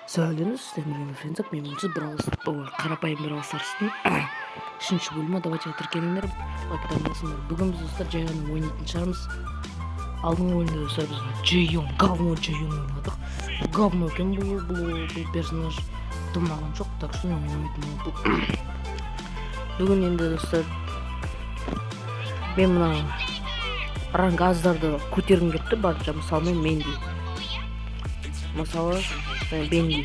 Сәлем, сіздермен Френзак, мен онсыз Бравл, қарапайым Бравл Старстың үшінші бөлімі. Давайте тіркеліңдер, лайктарыңды басыңдар. Бүгін біз, достар, жай ғана ойнайтын шығармыз. Алдыңғы ойында, достар, біз Джейон, говно Джейон ойнадық. Говно екен бұл персонаж, ұнаған жоқ, так что мен ойнамайтын болдым. Бүгін енді, достар, мен мына ранг аздарды көтергім келіп тұр барынша. Мысалы, мен Менди. Мысалы, Бенди.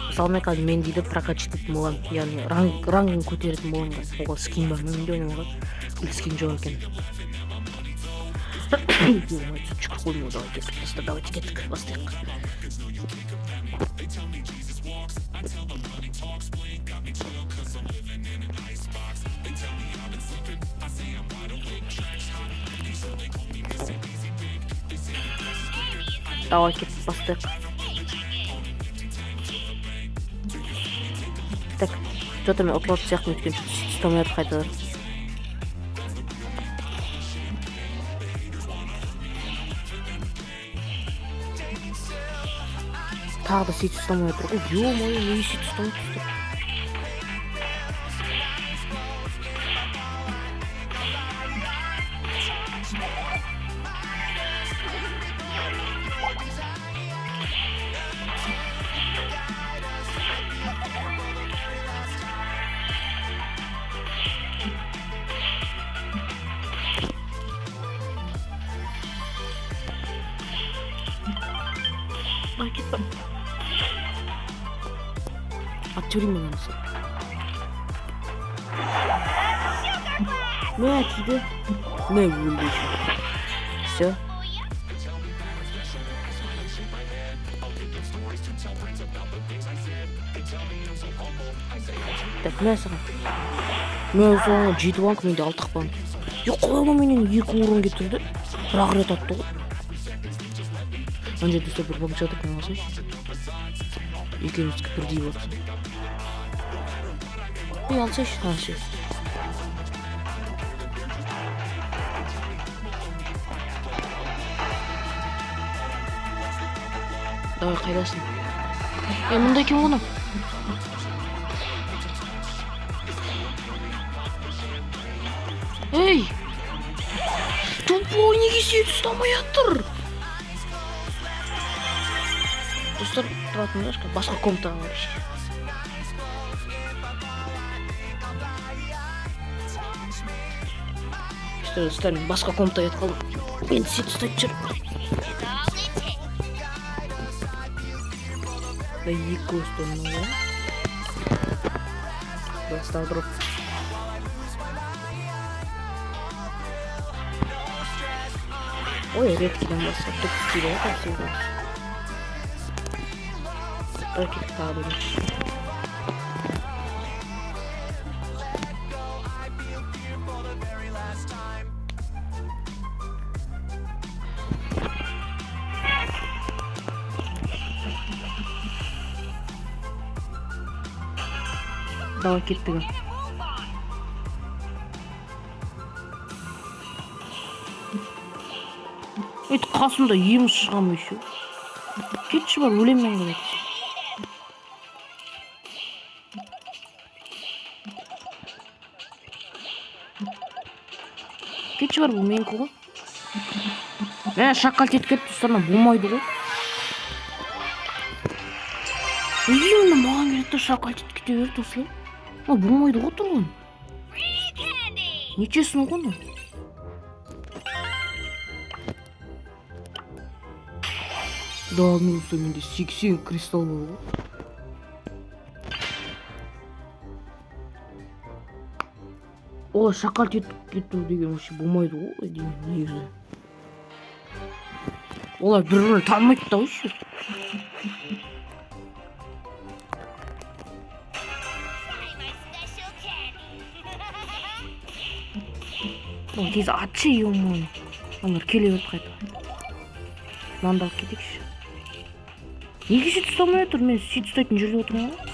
Мысалы, мен қазір Мендиді прокачать ететін боламын. Яғни рангын көтеретін боламын қазір. Оған скин бар ма менде ойнауға? Бұл скин жоқ екен. Түкіріп қойдым ғой. Давай кеттік, достар, давайте кеттік, бастайық. Давай кеттік, бастайық. Так, что-то мен ұтылатын сияқтымын, өйткені что-то ұстамай жатыр қайтадан. Тағы да сөйтіп ұстамай жатыр ғой. Ё-моё, неге сөйтіп ұстамай тұр? Давай кет бар. Атып жіберейін ба мынаны? Мә, тиді. Мә, өлді еще. Все. Так, мә саған. Мә саған, жеті банк, менде алты ақ банк. Е, қалай ол менен екі урон кетірді? Бір ақ рет атты ғой. Ана жерде, достар, бір банк жатыр, мен алсайшы. Екеуміздікі бірдей болсын. Ей, алсайшы, алсайшы. Давай, қайдасың? Е, мында екен ғой анау. Ей! Тупой, неге сені ұстамай жатыр? Достар, тұратыңдаршы, басқа комнатаға барайыншы. Достар, достар, мен басқа комнатаға кетіп қалдым. Енді сені ұстайтын шығар. Да, екі көз ғой. Достар, дроп. Ой, редкийден басқа түк түспейді ғой, как всегда. Давай кеттік тағы бір. Давай кеттік. Өйт, қасымда еміс шыға ма еще? Кетші бар, өлемін мен қазір. Кетші бар, бұл менікі ғой. Мә, шакал кетіп кетті, достар, мына болмайды ғой. Именно маған келеді да, шакал кетіп кете берді осылай. Мына болмайды ғой тұрғын. Нечестно ғой мынау. Да, ну достар, менде 80 кристалл бар ғой. Олар шакал кетіп кету деген вообще болмайды ғой деймін негізі. Олар бір бірін танымайды да вообще. Try my special candy. Ой, тез атшы, ё-моё. Олар келе берді қайта. Мынаны да алып кетейікші. Неге сөйтіп ұстамай отыр? Мен сөйтіп ұстайтын жерде отырмын ғой.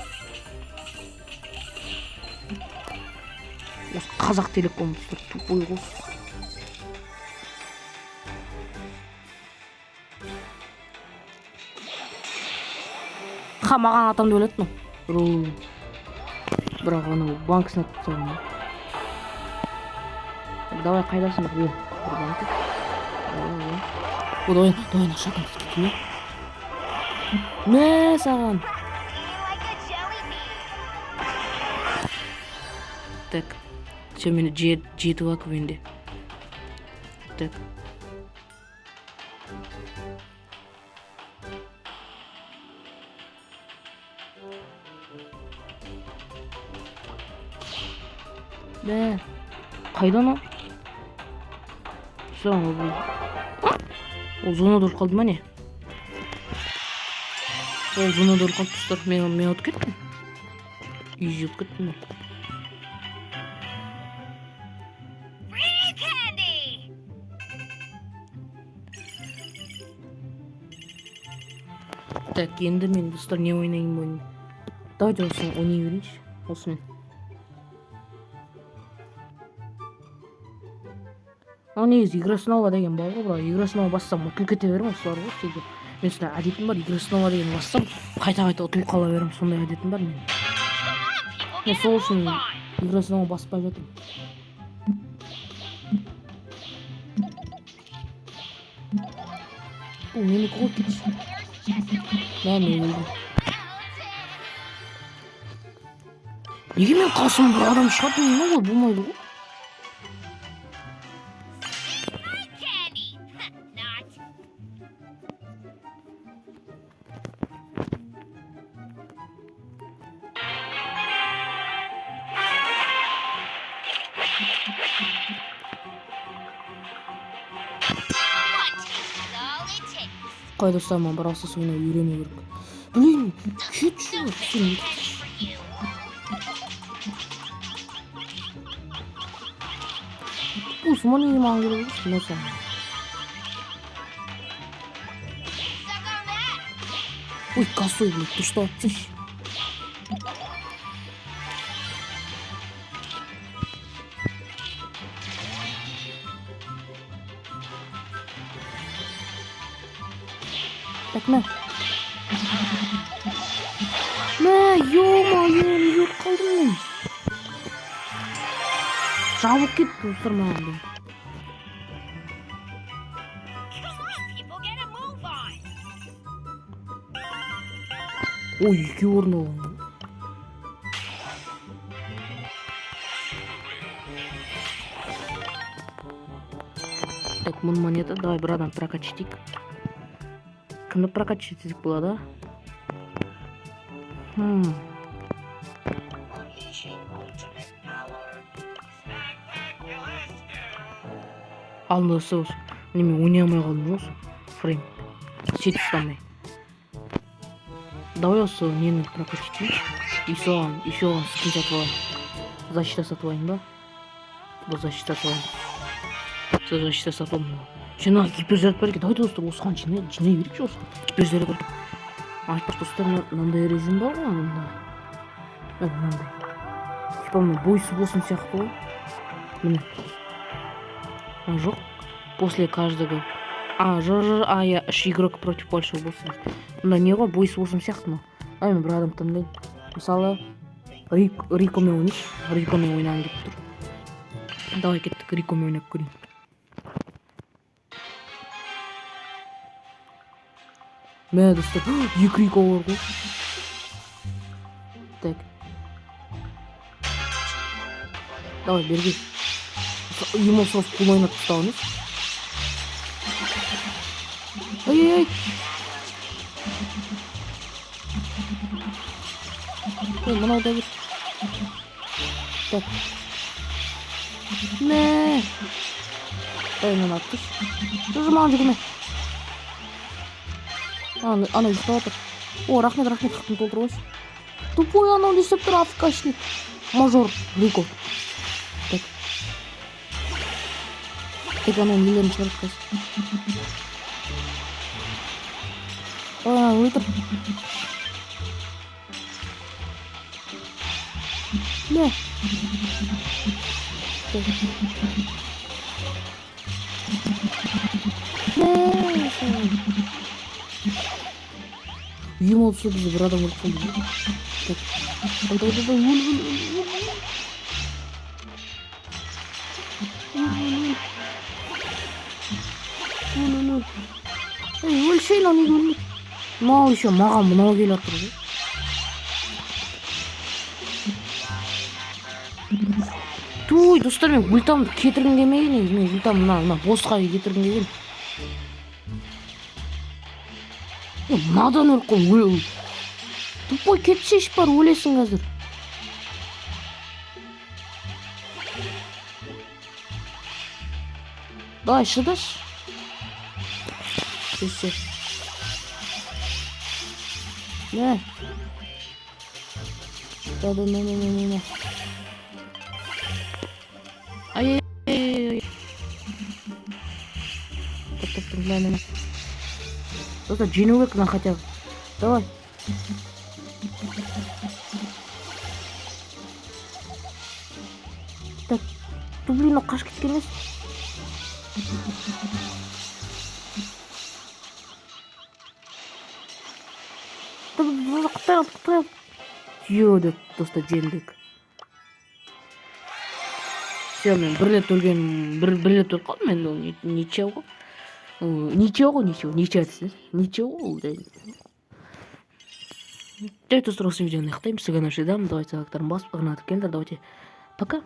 Осы Қазақ Телеком, достар, тупой ғой. Ха, маған атам деп ойлады мынау. Бірақ анау банкісін атып тастаған ғой. Давай, қайдасың? О, бір банка. Давай, о, давай, давай, мына шатан кетейін. Мә саған. Like a jelly bean. Так, все, мені жеті лак менде. Так. Мә, қайда анау? Все, ол ол зонада өліп қалды ма, не? Ол зонада өліп қалды, достар. Мен ұтып кеттім. Изи ұтып кеттім мен. Free candy. Так, енді мен, достар, не ойнайын ойын? Давайте осыны ойнай берейінші. Осымен. Ал негізі игра снова деген бар ғой, бірақ игра снова бассам ұтылып кете беремін, осылар ғой істейді. Мен сондай әдетім бар, игра снова деген бассам, қайта қайта ұтылып қала беремін, сондай әдетім бар менің. Come on, people, Мен get сол a үшін move on. Игра снова баспай жатырмын. Бұл менікі ғой, кетші. There's just a little Мә, мен өлдім. mountain. Неге мен қасыма бір адам шығады, не ғой, болмайды ғой. My candy. Not. One taste is all it takes. Қой, достар, маған Brawl Stars ойнау үйрену керек. Блин, кетші, So сен. candy for you. Бұл сума неге маған керек емес? Мына саған. Suck on that. Ой, косой, блядь, дұрыстап атсайшы. Так, мә. Мә, ё-моё, не өліп қалдым мен. Жабылып кетті, достар, маған бұл. Come on, people, get a move on. Ой, екеуі орын алған ғой. Так, 1000 монета. Давай бір адам прокачать етейік. Кімді прокачать етсек болады? Хм. Алдында осы неме ойнай алмай қалдым ғой, осы фрейм сеть ұстамай. Давай осы нені прокачать етейінші и соған еще оған скин сатып алайын, защита сатып алайын ба? Бұл защита сатып алайын. Сол защита сатып алдым. Жина гиперзаряд бар екен. Давайте, достар, осыған жинай берейікші, осы гиперзаряд бар екен. Айтпақшы, достар, мынандай режим бар ғой мында. Міне, мынандай типа мына бойсы болсын сияқты ғой, міне. А, жоқ, после каждого, а, жоқ, жоқ, а, иә, үш игрок против большого босса дейді. Мында не ғой, бойсы болсын сияқты мынау. Ай, мен бір адам таңдайын, мысалы, Рикомен ойнайыншы. Рикомен ойнағым келіп тұр. Давай, кеттік, Рикомен ойнап көрейін. Мә, достар, екі Рико бар ғой. Так, давай, берге. Ему сразу қол ойнап тастаған емес. Ай, ай, ай. Ой, мынау да бір. Так, мә, давай, мынаны атып тасташы. Жоқ, маған жүгірме. Ана ұйықтап жатыр. О, рахмет, рахмет, хақын толтырып қойшы. Тупой, анау не істеп тұр, АФКшник мажор Рико. Так, так, анау нелерін шығарып қазір. Давай, ананы өлтір. Мә. Так. Мә саған. Үйім болса, бізде бір адам өліп қалды. Так, давай, давай, давай, өл, өл, өл, өл, өл, өл, өл, өл. Ей, өлсей, мынау неге өлмейді? Мынау еще маған мынау келіп жатыр ғой. Туй, достар, мен ультамды кетіргім келмеген негізі. Мен ультам мына босқа кетіргім келген. Е, мынадан өліп қал, өл. Тупой, кетсейші, бар, өлесің қазір. Давай, шыдашы. Все, все. Не. Да, да, не, не, не, не, не. Ай, ай, ай, ай. Так, так, так, мә, мә, мә. Достар, жеңу керек мына хотя бы. Давай. Так, блин, мынау қашып кеткен емес. Құттай қалды, құттай қалды. Ё, деп, достар, жеңдік. Все, мен бір рет өлген, бір рет өліп қалдым енді, ол ничего ғой. Ол ничего ғой, ничего, ничего десеңіз. Ничего ғой ол жай. Жарайды, достар, осы видеоны аяқтаймын. Сізге ұнаса, давайте лайктарын басып, ұнатып келіңдер. Давайте, пока.